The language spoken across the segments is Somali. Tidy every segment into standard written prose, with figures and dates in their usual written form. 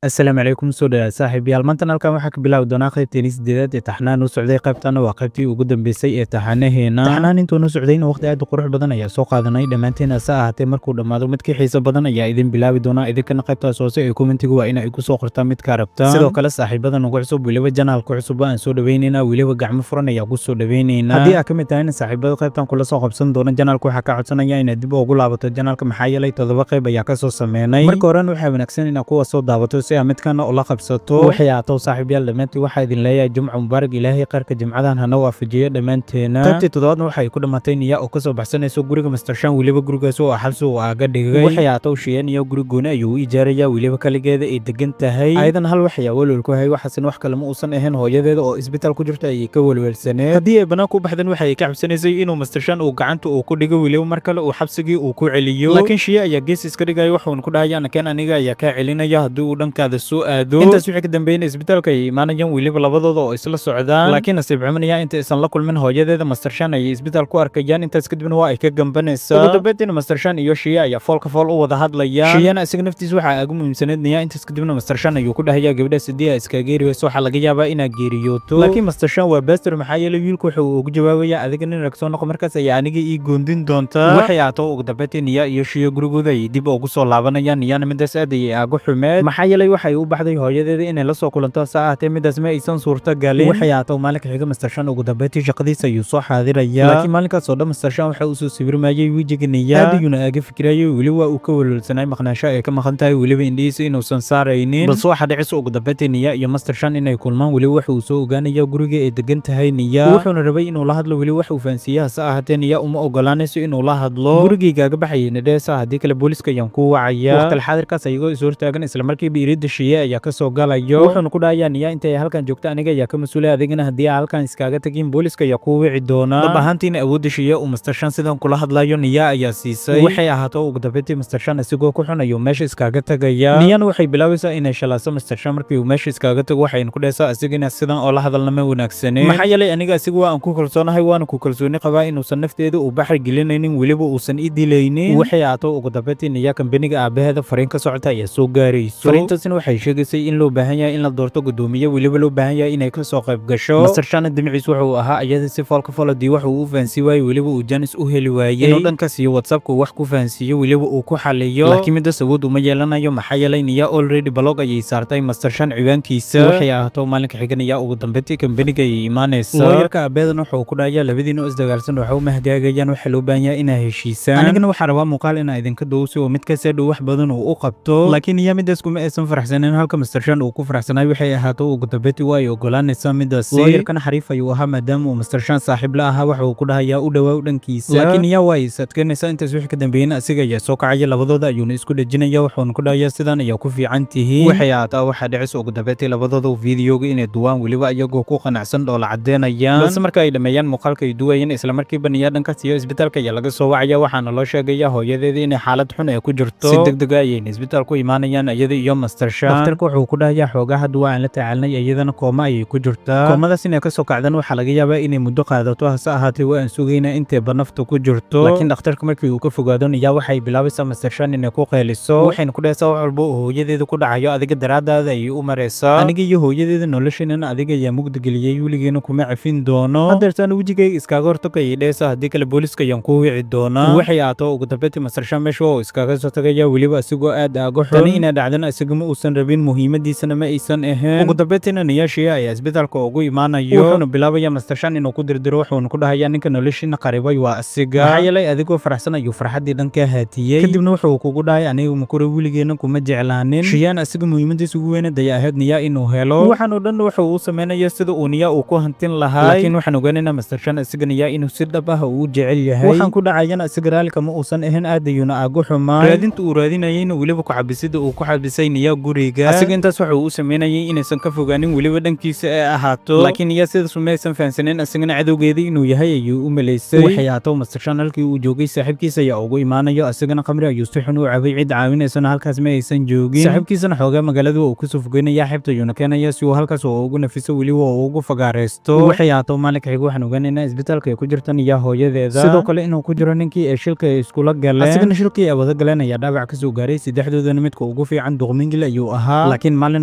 Asalaamu calaykum, soo dhawaad saaxiibayaal. Maantan halkan waxaa ka bilaabi doonaa qaybteeni sideedaad ee taxnaan u socday. Qaybtana waa qaybtii ugu dambeysay ee taxanaheena. Taxnaan intuuna socdayna waqti aad u qurux badan ayaa soo qaadanay dhammaanteen. Hase ahaatee, markuu dhammaado midkii xiiso badan ayaa idin bilaabi doonaa. Idinkana qaybtaas hoose ee commentiga waa inay igu soo qortaan midkaa rabtaan. Sidoo kale saaxiibada nagu cusub, weliba channelka cusub, aan soo dhaweyneynaa, weliba gacmo furan ayaa ku soo dhaweyneynaa. Haddii aad ka mid tahayna saaxiibada qaybtan kula soo qabsan doona channelka, waxaa ka codsanaya inaad dib ugu laabato channelka, maxaa yeelay 7 qayb ayaa kasoo sameynay. Marka horena waxaa wanaagsan inaad kuwa soo daawato si aad midkana ula qabsato. Waxay ahaato saaxiibyaal, dhammaantiin waxaa idin leeyahay Jumca mubaarak. Ilaahay khayrka jimcadan hana waafajiyo dhammaanteena. Qaybtii toddobaadna waxay ku dhammaatay Niya oo kasoo baxsanayso guriga Master Shan, weliba gurigaas oo xabsi uu aaga dhigay. Waxay ahaato Shiyan iyo guri gooni ayuu u ijaaraya, weliba kaligeeda ay degan tahay. Ayadan hal waxay welwel ku hay, waxaasna wax kale ma uusan ahayn hooyadeeda oo isbitaal ku jirta ayay ka welwelsaneed. Haddii ay banaanka u baxdan, waxay ka cabsanaysay inuu Master Shan uu gacanta uu ku dhigo, weliba mar kale uu xabsigii uu ku celiyo. Laakiin Shiye ayaa gees iska dhigaya, wuxuuna ku dhahaya: "Anakeen, aniga ayaa kaa celinaya haddii uu dhankaada soo aado." Intaas wixii ka dambeeyna isbitaalka ayay imaanayaan, weliba labadooda oo isla socdaan. Laakiin nasiib xumanaya, inta aysan la kulmin hooyadeeda, Master Shan ayay isbitaal ku arkayaan. Intaas kadibna waa ay ka gambanaysaa. Ugu dambeyntiina Master Shan iyo Shiye ayaa foolka fool u wada hadlaya. Shiyana isaga naftiisa waxaa ugu muhiimsaneed Niya. Intaas kadibna Master Shan ayuu ku dhahaya: "Gabadha sidii aa iskaga geeriyeyso, waxaa laga yaabaa inaad geeriyooto." Laakiin Master Shan waa bastard, maxaa yeelay wiilku wuxuu ugu jawaabaya: "Adiga nin rag soo noqo, markaas ayaa aniga ii goondin doontaa." Waxay ahaato ugu dambeyntii Niya iyo Shiye gurigooda ayay dib ugu soo laabanayaan. Niyana midaas aad ayay aagu xumeed, maxaa yeelay waxay u baxday hooyadeeda inay la soo kulanto. Hase ahaatee, midaas ma aysan suurto galin. Waxay ahaato maalinka xiga Master Shan ugu dambeyntii shaqadiisa ayuu soo xaadiraya. Laakiin maalinkaas oo dhan Master Shan waxa uu soo sawirmayay wejiga Niya, aad ayuuna aaga fikirayay. Weli waa uu ka welwelsanay maqnaansho ay ka maqan tahay, weliba indhihiisa inuusan saaraynin. Balse waxaa dhicisa ugu dambeyntii Niya iyo Master Shan inay kulmaan. Weliba waxa uu soo ogaanaya guriga ay degan tahay Niya, wuxuuna rabay inuu la hadlo, weli wax uu fahansiiye. Hase ahaatee, Niya uma ogolaanayso inuu la hadlo. "Gurigaygaaga baxayay," nadheesa, "haddii kale booliska ayaan kuu wacaya." Waqtal xaadirkaas ayagoo is hortaagan, isla markiiba iridda Shiye ayaa ka soo galayo, wuxuuna ku dhahayaa: "Niya intay halkan joogto aniga ayaa ka mas-uulay, adigana haddii aa halkan iskaaga tagin booliska ayaa kuu wici doonaa." Dab ahaantiina awoodda Shiye uu Master Shan sidan kula hadlayo Niya ayaa siisay. Waxay ahaato ugu dambeyntii Master Shan isagoo ku xun ayuu meesha iskaaga tagaya. Niyana waxay bilaabaysaa inay shalaaso Master Shan markii uu meesha iskaaga tago. Waxayna ku dhehaysaa: "Asigina sidan oo la hadalna ma wanaagsaneen, maxaa yeelay aniga asiga waa aan ku kalsoonahay, waana ku kalsooni qabaa inuusan nafteeda uu baxri gelinaynin, weliba uusan i dilaynin." Waxay ahaato ugu dambeyntii Niya kambaniga aabaheeda fariin ka socota ayaa soo gaarayso. Fariintaasina waxay sheegaysay in loo baahan yahay in la doorto guddoomiye, weliba loo baahan yahay inay ka soo qayb gasho. Master Shan dimiciis wuxuu ahaa iyada si foolka foladii wax uu u fahansiin waayey, weliba uu chance u heli waayey inuu dhankaas iyo WhatsAppka wax ku fahansiiyo, weliba uu ku xaliyo. Laakiin midaas awood uma yeelanayo, maxaa yeelay Niya already block ayay saartay Master Shan ciwaankiisa. Waxay ahaato maalinka xiga Niya ugu dambeyntii kambaniga ayay imaanaysa. Looyarka aabeedan wuxuu ku dhahayaa: "Labadiina oo isdagaalsan waxa u mahagaagayaan, waxaa loo baahan yahay inaa heshiisaan. Anigana waxaa rabaa muuqaal inaa idinka duubo si uu mid kasta dhow wax badan uu u qabto." Laakiin Niya midaas kuma aysan faraxsanin, halka Master Shan uu ku faraxsanay. Waxay ahaato ugu dambeyntii waa ay ogolaanaysaa midaasi. Looyarkana xariif ayuu ahaa, maadaama uu Master Shan saaxiib la ahaa. Waxa uu ku dhahayaa: "U dhawaaw dhankiisa." Laakiin Niya waa is adkaynaysaa. Intaas wixii ka dambeeyena asiga ayaa soo kacaya, labadooda ayuuna isku dhejinaya, wuxuuna ku dhahayaa: "Sidan ayaa ku fiican tihiin." Waxay ahaataa waxaa dhicisa ugu dambeyntii labadooda videoga inay duwaan, weliba iyagoo ku qanacsan dhoola cadeynayaan. Balse marka ay dhameeyaan muuqaalka ay duwayeen, isla markiiba Niya dhankaas iyo isbitaalka ayaa laga soo wacaya. Waxaana loo sheegaya hooyadeeda inay xaalad xun ay ku jirto. Si degdega ayayna isbitaal ku imaanayaan iyada iyo Master Shan. Dhakhtarka wuxuu ku dhahayaa: "Xoogaa hadda waa aan la tacaalnay, iyadana kooma ayay ku jirtaa. Koomadaas inay kasoo kacdan waxaa laga yaabaa inay muddo qaadato. Hase ahaatee, waa aan sugaynaa intayba nafta ku jirto." Laakiin dhakhtarka markii uu ka fogaado, Niya waxay bilaabaysaa Master Shan inay ku qeyliso. Waxayna ku dhahaysaa: "Wax walba oo hooyadeeda ku dhacayo adiga daraadaada ayay u maraysaa. Aniga iyo hooyadeeda nolosheenana adiga ayaa mugdi geliyey, weligeena kuma cafin doono. Hadeertaan wejigayga iskaaga hortag," ayay dhehaysaa, "haddii kale booliska ayaan kuu wici doonaa." Waxay ahaato ugu dambeyntii Master Shan meesha oo iskaga soo tagaya, weliba isagoo aad aaga xun. Tani inay dhacdana isagama uusan rabin, muhiimadiisana ma aysan ahayn. Ugu dambeyntiina Niyaashiya ayaa isbitaalka ugu imaanayo, wuxuuna bilaabaya Master Shan inuu ku dirdiro. Wuxuuna ku dhahayaa: "Ninka noloshiina qaribay waa asiga, maxaa yeelay adigoo faraxsan ayuu farxaddii dhan ka haatiyey. Kadibna wuxuu kugu dhahay: 'Aniga makura weligeena kuma jeclaanin.'" Shiyaan asiga muhiimadiisa ugu weyna daya ahayd Niya inuu helo. Waxaan oo dhan wuxuu u sameynaya sida uu Niya uu ku hantin lahaa. Laakiin waxaan ogaanaynaa Master Shan asiga Niya inuu si dhab ah uu u jecel yahay. Waxaan ku dhacayana asiga raalli kama uusan ahayn, aad ayuuna aagu xumaa raadinta uu raadinayeyna, weliba ku xabisida uu ku xabisay Niya guriga. Asiga intaas wuxuu u sameynayay inaysan ka fogaanin, weliba dhankiisa ee ahaato. Laakiin Niya sidaas uma aysan fahansanin, asagana cadowgeeda inuu yahay ayuu u malaysay. Waxay ahaato Master Shan halkii uu joogay saaxiibkiisa ayaa ugu imaanayo. Asagana khamri ayuu si xun u cabay, cid caawinaysana halkaas ma aysan joogin. Saaxiibkiisana xoogaa magaalada uu kasoo fogeynaya, xeebta ayuuna keenaya si uu halkaas oo ugu nafiso, weliba oo ugu fagaareysto. Waxay ahaato maalinka xiga waxaan ogaanaynaa isbitaalka ay ku jirta Niya hooyadeeda, sidoo kale inuu ku jiro ninkii ay shilka ay iskula galeen. Asigana shilkii ay wada galeen ayaa dhaawac kasoo gaaray. Saddexdoodana midka ugu fiican Duqmingil Ayuu ahaa, laakiin maalin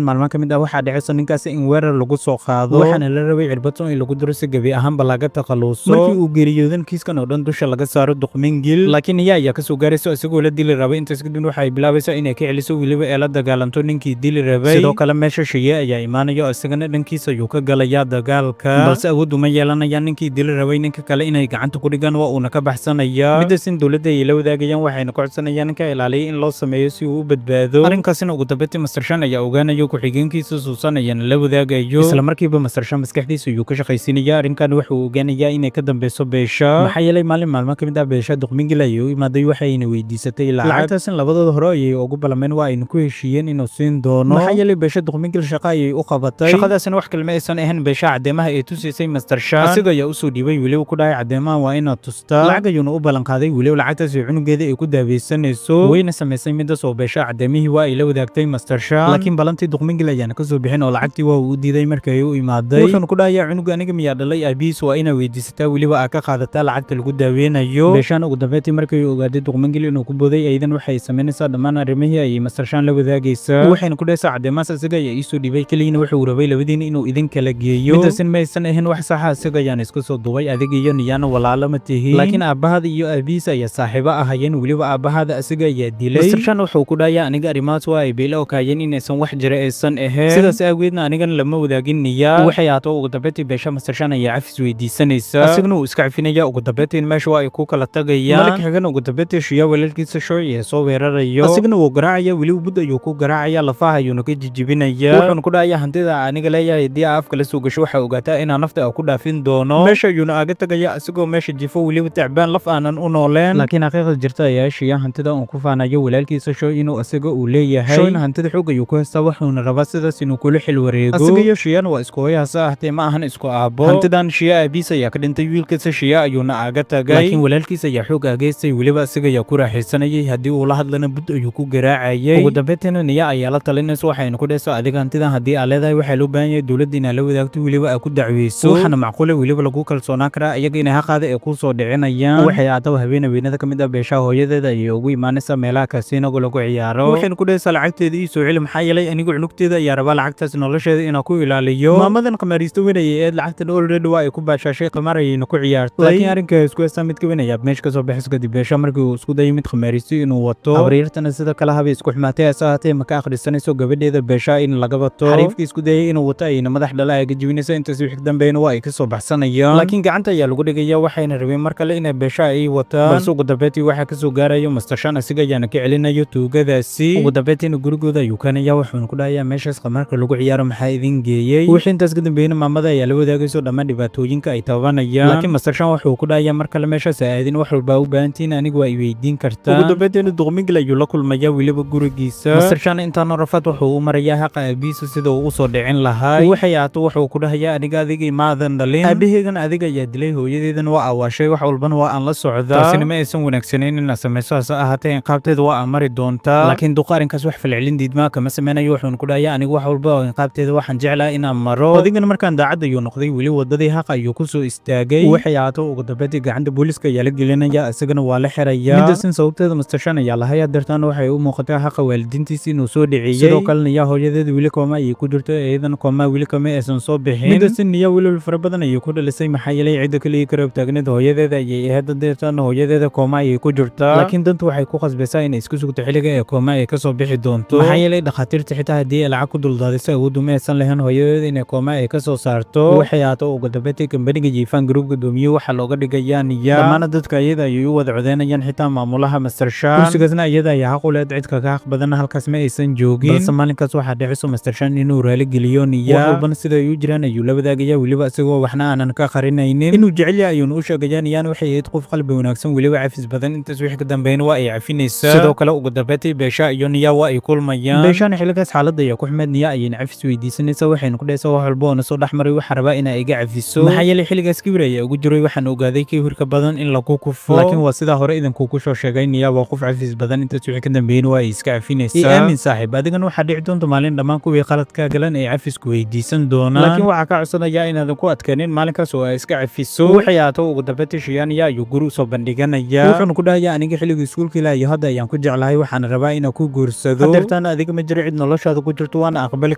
maalmo ka mid ah waxaa dhacayso ninkaasi in weerar lagu soo qaado, waxaana la rabay cirbadson in lagu duro si gebi ahaanba laga takhaluso. Markii uu geeriyoodan, kiiskan oo dhan dusha laga saaro Duqmingil, laakiin Niya ayaa kasoo gaarayso isagoo la dili rabay. Intaas kadib waxa ay bilaabaysaa inay ka celiso, weliba ee la dagaalanto ninkii dili rabay. Sidoo kale meesha Shiye ayaa imaanayo, isagana dhankiisa ayuu ka galayaa dagaalka, balse awood uma yeelanayaan ninkii dili rabay ninka kale inay gacanta ku dhigaan, waa uuna ka baxsanaya. Midaas in dowladda ay la wadaagayaan, waxayna ku codsanayaan ninka ilaaliyay in loo sameeyo si uu u badbaado. Arrinkaasina ugu dambeyntii Master Shan ayaa ogaanayo, ku-xigeenkiisa Suusan ayaana la wadaagayo. Isla markiiba Master Shan maskaxdiisa ayuu ka shaqaysiinaya arrinkan. Wuxuu ogaanayaa inay ka dambeyso Beesha, maxaa yeelay maalin maalmo ka mid ah Beesha Duqmingil ayay u imaaday, waxayna weydiisatay lacag. Lacagtaasin labadooda hore ayay ugu ballameen, waa ayna ku heshiiyeen inuu siin doono, maxaa yeelay Beesha Duqmingil shaqo ayay u qabatay. Shaqadaasina wax kalma aysan ahayn Beesha caddeemaha ay tusaysay Master Shan asiga ayaa usoo dhiibay, weliba ku dhahay caddeemaha waa inaad tustaa. Lacag ayuuna u ballan qaaday, weliba lacagtaas ay cunugeeda ay ku daaweysanayso. Wayna samaysay midaas oo Beesha caddeemihii waa ay la wadaagtay Master Shan, laakiin balantii Duqmingil ayaana kasoo bixin oo lacagtii waa uu u diiday markii ay u imaaday. Wuxuuna ku dhahayaa, cunuga aniga miyaa dhalay? Aabihiis waa inaa weydiisataa, weliba aa ka qaadataa lacagta lagu daaweynayo. Beeshaan ugu dambeyntii markii uu ogaaday Duqmingil inuu ku booday, aydan waxay samaynaysaa dhammaan arrimihii ayay Master Shan la wadaagaysaa, waxayna ku dhahaysaa caddeemahaas isaga ayaa iisoo dhiibay, keliyana wuxuu rabay labadiina inuu idin kala geeyo. Midaasin ma aysan ahayn wax saxa, isaga ayaan iska soo duubay. Adiga iyo Niyaana walaalo ma tihiin, laakiin aabbahaada iyo aabihiis ayaa saaxiibo ahayeen, weliba aabbahaada isaga ayaa dilay. Master Shan wuxuu ku dhahayaa, aniga arrimahaas waa ay beela okaayeen inaysan wax jira aysan ahayn, sidaas aageedna anigana lama wadaagin Niya. Waxay ahaato ugu dambeyntii Beesha Master Shan ayaa cafis weydiisanaysa, isagana uu iska cafinaya. Ugu dambeyntii meesha waa ay ku kala tagayaan. Malik xigan ugu dambeyntii Shiya walaalkiisa Shooy ee soo weerarayo, isagana wuu garaacaya, weliba bud ayuu ku garaacaya, lafaha ayuuna ka jijibinaya. Wuxuuna ku dhahayaa, hantida aniga leeyahay haddii aa afka la soo gasho, waxaa ogaataa inaan nafta a ku dhaafin doono. Meesha ayuuna aaga tagaya isagoo meesha jifo, weliba tacbaan laf aanan u nooleen. Laakiin xaqiiqda jirta ayaa Shiya hantida uu ku faanayo walaalkiisa Shooy inuu isaga uu leeyahay. Shooyna hantida xoog ayuu ku haystaa, wuxuuna rabaa sidaas inuu kula xil wareego. Asiga iyo Shiyana waa isku hooyo, hase ahaatee ma ahan isku aabbo. Hantidan Shiya aabiis ayaa ka dhintay, wiilkiisa Shiya ayuuna aaga tagay, laakiin walaalkiis ayaa xoog aageystay, weliba isaga ayaa ku raaxaysanayay. Haddii uu la hadlana bud ayuu ku garaacayay. Ugu dambeyntiina Niya ayaa la talinaysa, waxayna ku dhehaysaa, adiga hantidan haddii aa leedahay, waxaa loo baahan yahay dowladda inaad la wadaagto, weliba aa ku dacweyso, waxaana macquula weliba lagu kalsoonaan karaa iyaga inay haqaada ay kuu soo dhicinayaan. Waxay aataba habeen haweenada ka mid ah Beeshaha hooyadeeda ayay ugu imaanaysaa meelaha casinoga lagu ciyaaro, waxayna ku dhehaysaa, lacagteeda ii soo celi, maxaa yeelay anigu cunugteeda ayaa rabaa lacagtaas nolosheeda inaan ku ilaaliyo. Maamadan qamaariisto weyn ayay eed, lacagtan already waa ay ku baashaashay, qamaar ayayna ku ciyaartay. Laakiin arrinka isku haystaa mid ka weyn ayaa meesha kasoo baxayso kadib Beesha markii uu isku dayay mid qamaariisto inuu wato. Habaryartana sida kale habay isku xumaatay, hase ahaatee ma ka akhrisanayso gabadheeda Beesha in laga bato. Xariifkii isku dayay inuu wato ayayna madax dhala aga jibinaysa. Intaas wixii ka dambeeyna waa ay kasoo baxsanayaan, laakiin gacanta ayaa lagu dhigaya, waxayna rabeen mar kale inay Beesha ay wataan, balse ugu dambeyntii waxaa kasoo gaarayo Master Shan, asiga ayaana ka celinayo tuugadaasi. Ugu dambeyntiina gurigooda ayuu keenaya, wuxuuna ku dhahayaa, meeshaas qamaarka lagu ciyaaro maxaa idin geeyey? Wixii intaas ka dambeeyna maamada ayaa la wadaagayso dhammaan dhibaatooyinka ay tabanayaan, laakiin Master Shan wuxuu ku dhahayaa, mar kale meeshaas aadin, wax walbaa u baahantihiin anigu waa i weydiin kartaa. Ugu dambeyntiina Duqmingil ayuu la kulmaya, weliba gurigiisa. Master Shan intaanu rafaad wuxuu u marayaa haqa aabihiisa sida uu usoo dhicin lahaa. Waxay ahaato wuxuu ku dhahayaa, aniga adiga maadan dhalin, aabaheegana adiga ayaa dilay, hooyadeedana waa awaashay, wax walbana waa aan la socdaa. Taasina ma aysan wanaagsanayn inaad samayso, hase ahaatee inqaabteeda waa aan mari doontaa. Laakiin duqa arrinkaas wax falcelin diidmaa kama sameynayo, wuxuuna ku dhahayaa, anigu wax walba oo inqaabteeda waxaan jeclaha inaan maro. Odigana markaan daacad ayuu noqday, weli wadadii haqa ayuu kusoo istaagay. Waxay ahaato ugu dambeyntii gacanta booliska ayaa la gelinaya, isagana waa la xiraya. Midaasin sababteeda Master Shan ayaa lahaya dartaan waxay u muuqataa haqa waalidiintiisa inuu soo dhiciyey. Sidoo kalena Niya hooyadeeda weli kooma ayay ku jirto, iyadana kooma weli kama aysan soo bixin. Midaasin Niya welwel fara badan ayay ku dhalisay, maxaa yeelay cidda kaliya ka roob taagneed hooyadeeda ayay ahayd, dartaan hooyadeeda kooma ayay ku jirtaa. Laakiin dantu waxay ku khasbaysaa inay isku sugto xilliga ee kooma ay kasoo bixi doonto, maxaa yeelay dhakhaatiirta xitaa haddii ay lacag ku duldaadiso awooddu ma aysan lahayn hooyadeeda inay kooma ay kasoo saarto. Waxay ahaato ugu dambeyntii kambaniga Jiifan Group gudoomiye waxaa looga dhigayaa Niya. Dhammaana dadka iyada ayay u wada codeynayaan, xitaa maamulaha Master Shan. Kursigaasna iyada ayaa xaq u leed, cidka ka xaq badanna halkaas ma aysan joogin. Balse maalinkaas waxaa dhiciso Master Shan inuu raali geliyo Niya, wax walbana sida ay u jiraan ayuu la wadaagaya, weliba isagoo waxna aanan ka qarinaynin. Inuu jecel yahay ayuuna u sheegaya. Niyaan waxay ahayd qof qalbi wanaagsan, weliba cafis badan. Intaas wixii ka dambeeyna waa ay cafinaysaa. Sidoo kale ugu dambeyntii Beesha iyo Niya waa ay kulmayaan. Beeshana xilligaas xaaladda ayaa ku xumeed, Niya ayayna cafis weydiisanaysa, waxayna ku dhahaysaa, wax walba oo na soo dhex maray waxaa rabaa inaa iga cafiso, maxaa yeelay xilligaas kibir ayaa ugu jiray, waxaan ogaaday kibirka badan in lagu kufo. Laakiin waa sidaa hore idinku ku soo sheegay, Niya waa qof cafis badan. Intaas wixii ka dambeeyna waa ay iska cafinaysaa. Aamin saaxiib, adigana waxaa dhici doonta maalin dhammaan kuwii qaladka galan ay cafisku weydiisan doonaan, laakiin waxaa ka codsanayaa inaadan ku adkaanin maalinkaas oo ay iska cafiso. Waxay ahaato ugu dambeyntii Shiyaaniya ayuu guri usoo bandhiganaya, wuxuuna ku dhahayaa, aniga xilligii iskuulka ilaa iyo hadda ayaan ku jeclahay, waxaana rabaa inaan ku guursado. Hadeertaan adiga Adiga ma jiro cid noloshaada ku jirto, waana aqbali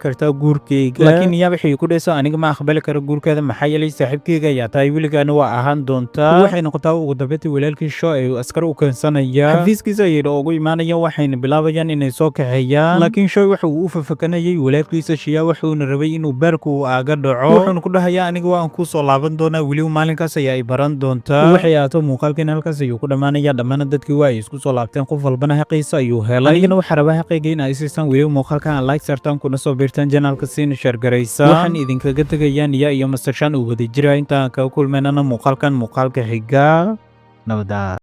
kartaa guurkeyga. Laakiin Niya waxay ku dhehaysaa, aniga ma aqbali karo guurkeeda, maxaa yeelay saaxiibkeyga ayaa tahay, weligaana waa ahaan doontaa. Waxay noqotaa ugu dambeyntii walaalkii Sho ee askar u keensanaya xafiiskiisa ayayna ugu imaanayaan, waxayna bilaabayaan inay soo kaxeeyaan. Laakiin Shoy waxa uu u fafakanayay walaalkiisa Shiya, wuxuuna rabay inuu beerku uu aaga dhaco, wuxuuna ku dhahayaa, aniga waan kuu soo laaban doonaa, weliba maalinkaas ayaa ay baran doontaa. Waxay ahaato muuqaalkiina halkaas ayuu ku dhammaanaya. Dhammaana dadkii waa ay isku soo laabteen, qof walbana xaqiisa ayuu helay. Anigana waxaa rabaa xaqayga in ay siisaan, weliba muuqaalkan aan like sartaan, kuna soo biirtaan channelka, siina share garaysa. Waxaan idinkaga tegayaa Niya iyo Master Shan uu wada jira. Intaan kaga kulmaynana muuqaalkan muuqaalka xiga, nabada.